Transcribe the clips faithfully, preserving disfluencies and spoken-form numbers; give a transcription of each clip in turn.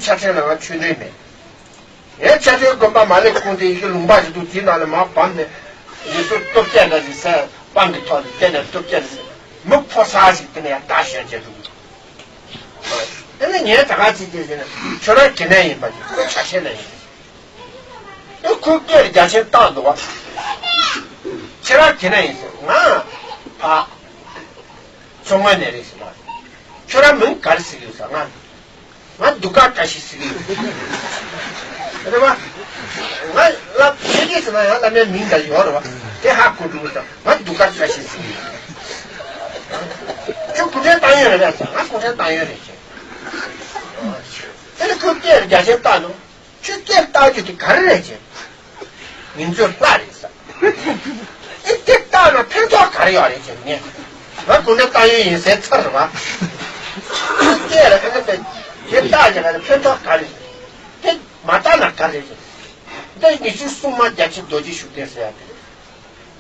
ཆ་ཕྲན་ལ་ང་ཆོས་འབྲེལ་མེད། ངས་ཆ་ཕྲན་དགོན་པ་མ་ལེགས་ཁུངས་དེ་ཡི་གེ་ལུང་པ་ཞིག་འདུག་དེའི་ནང་ལ་མར་བབས་ནས་ཡིག་གཟུགས་སྟོབས་སྐྱེད་འདྲ་ཞིག་ཟེར་སྤང་གི་ཐོག་ནས་བལྟས་ནས་སྟོབས་སྐྱེད་ཟེར་མི་ཕོ་གསར་ཞིག་དེ་ནས་ཡར་བདའ་ཞོན་བྱས་འདུག་དེ་ནས་ངས་ད་ག་ཅིག་བྱས་ཟེར་ན་ཁྱོད་རང་གི་ནས་ཡིན་པ་ཅིག་ཁོའི་ཆ་ཤས་ནས་ཡིན། ཨེ་ཁོའི་སྐེ་ལ་རྒྱ་ཆེན་བཏགས་འདུག་བ། ཁྱེད་རང་གི་ནས་ཡིན་ཟེར་ང་ཕ། མཚོ་སྔོན་ནས་རེད་ཟེར་ལ། ཁྱོད་རང་མིང་ག་རེ་ཟེར་གི་ཡོད་ཟེར་ང་། ང་གདུགས་དཀར་བཀྲ་ཤིས་ཟེར་གི་ཡོད། རེད་བ། ང་བླ་མ་ཡེ་གེ་ཟེར་ན་ཡང་བླ་མའི་མིང་འདྲ་ཡོད་རེད་བ། དེ་ཧ་གོ་འགྲོ་གི་ཟེར་ང་གདུགས་དཀར་བཀྲ་ཤིས་ཟེར་གི་ཡོད། ཁྱོད་གུང་ཁྲན་ཏང་ཡོན་རེད་པས་ཟེར་ང་གུང་ཁྲན་ཏང་ཡོན་རེད་ཟེར། དེ་ནི་ཁོས་སྐད་རྒྱ་ཆེན་བཏགས་ནོ། ཁྱོད་སྐད་བཏགས་རྒྱུ་དེ་ག་རེ་རེད་ཅེ། ང་ཚོའི་ལྷ་རེད་ཟེར། ཨེ་སྐད་བཏགས་ན་ཕན་ཐོགས་ག་རེ་ཡོད་རེད་ཅེ་ངས། ང་གུང་ཁྲན་ཏང་ཡོན་ཡིན་ཟེར་ཚར་རེད་བ། སྐད་ལ་ཨེ་ནི་དེ་བཏགས་ཀྱི་ང་ཚོ་ཕན་ཐོགས་ག་རེ་རེད། དེ་མ་བཏགས་ན་ག་རེ་རེད། འདི་ཉི་ཤུ་སྲུང་མ་རྒྱ་ཆེན་རྡོ་རྗེ་ཤུགས་ལྡན་ཟེར་ཡ་དེ་རེད།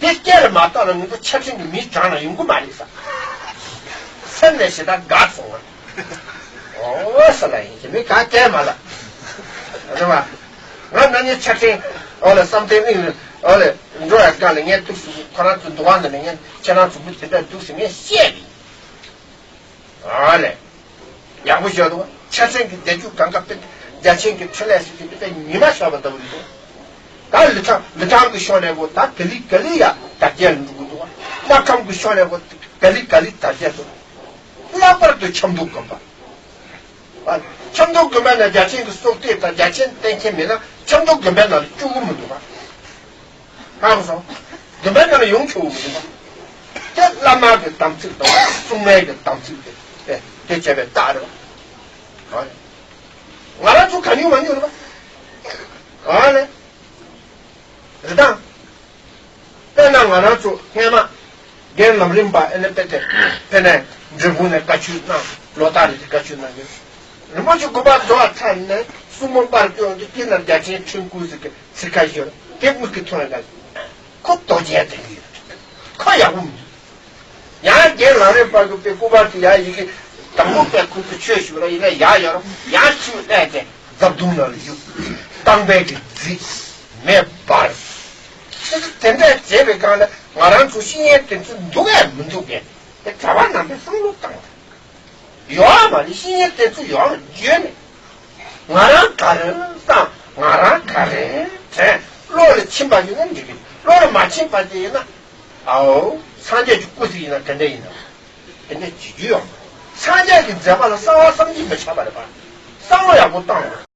དེ་སྐད་ལ་མ་བཏགས་ན་ང་ཚོ་ཆ་འཕྲིན་གྱི་མིའི་གྲངས་ལ་ཡོང་གི་མ་རེད་ཟེར། སེམས་ནས་ཞེ་དྲག་དགའ་སོང་ང་། ཨོ་ས་ལ་ཡིན་གྱི་མི་ག་སྐད་མ་ལ། རེད་བ། ང་ན་ནི་ཆ་འཕྲིན་ཨོ་ལ་བསམ་གཏན་གླིང་ལ་ཨོ་ལ་འགྲོ་ཡ་སྒང་ལ་ངས་འདུག་སུ་ཁོ་རང་ཚོ་འདུག་བ་ལ་ངས་ཁྱེད་རང་ཚོ་བུ་དེ་འདྲ་འདུག་སུ་ངས་བཤད་གི། ཨོ་ལ། ཡག་པོ་ཤོད་དོ། ཆ་ཚང་གི་བདེ་སྐྱིད་གང་ག་དཔེ་རྒྱ་ཆེན་གྱི་འཕྲིན་ལས་ཟེར་གྱི་དཔེ་ཉི་མ་ཤར་བ་ལྟ་བུ་རེད། ད་ལི་ཐང་ལི་ཐང་གི་ཕྱོགས་ནས་གོ་ད་ག་ལི་ག་ལི་ཡ་དར་རྒྱས་ལ་འགྲོ་གི་འདུག་བ། སྨར་ཁམས་ཀྱི་ཕྱོགས་ནས་གོ་ག་ལི་ག་ལི་དར་རྒྱས་འགྲོ། ལྷག་པར་དུ་ཆབ་མདོ་དགོན་པ། ཆབ་མདོ་དགོན་པ་ནས་རྒྱ་ཆེན་གྱི་སྲོག་གཏད་དང་རྒྱ་ཆེན་བསྟེན་མཁན་མེད་ན་ཆབ་མདོ་དགོན་པའི་ནང་ལ་བཅུག་གི་མི་འདུག་བ། ཧང་སོང་། འདུན་པའི་ནང་ལ་ཡོང་ཆོག་གི་མི་འདུག་པ། དེ་བླ་མ་གི་དམ་ཚིག་དང་སྲུང་མའི་གི་དམ་ཚིག་དེ་དེ་བྱས་པའི་རྟགས་རེད་པ། ང་རང་ཚོ་ག་ཉུང་མ་ཉུང་རེད་པ། ཨ་ལེ། རེད་དང་། དཔེར་ན་ང་རང་ཚོ་སྔས་མ། རྒན་ལམ་རིམ་པ་ཨེ་ནི་དཔེ་དེ། དཔེར་ན་འབྲས་སྤུངས་ནས་བཀའ་ཆོས་གནང་ལོ་ལྟར་རེ་བཀའ་ཆོས་གནང་གི། རིན་པོ་ཆེ་དགོན་པ་འགྲོ་བ་ཚར་ནས་སྲུ་མོ་པར་སྐྱོང་དུས་དེ་ན་རྒྱ་ཆེན་ཁྲིན་ཀུའུ་ཟེར་གི་ཚིག་ཁ་ཤོར་དེ་དབུས་ཀྱི་ཐོན་ལ་ཁོ་རྡོ་རྗེ་དེ་ཡོད་ཁོ་ཡག་པོ་མི་འདུག་ཡང་རྒན་ལམ་རིམ་པ་གི་དཔེ་སྐུ་པར་དེ་ཡང་ཡི་གེ་དང་པོ་དཔེ་ཁུར་དུ་ཆོས་ཞུ་ལ་ཡིན་ན་ཡག་ཡོད་ར་ཡང་ཆུ་བླས་ཏེ་རྫབ་དུང་ནང་ལ་གཡུག་བཏང་པའི་གི་རྫི་མེ་འབར། དེ་འདྲ་བྱས་པའི་སྒང་ལ་ང་རང་ཚོ་བཤེས་གཉེན་དེ་ཚོ་འདུག་གས་མི་འདུག་གས་དེ་གྲྭ་པ་རྣམ་པས་བསམ་བློ་བཏང་བ། ཡོད་མ་རེད། བཤེས་གཉེན་དེ་ཚོ་ཡོད་རེད་བརྗོད་ནས། ང་རང་ག་རེ་བསམ་ང་རང་ག་རེ་དྲན་བློ་ལ་ཕྱིན་པ་ཡིན་ན་འགྲིག་གི་བློ་ལ་མ་ཕྱིན་པ་དེ་ཡིན་ན། ཨའོ། སངས་རྒྱས་ཀྱི་སྐུ་ཚེ་ཡིན་ན་དེ་འདྲ་ཡིན་ན། དེ་འདྲ་བྱེད་རྒྱུ་ཡོད་མ་རེད། སངས་རྒྱས་ཀྱི་མཛད་པ་ལ་གསང་བ་བསམ་གྱིས་མི་ཁྱབ་པ་རེད་པ། བསམ་བློ་ཡག་པོ་བཏང་དགོས།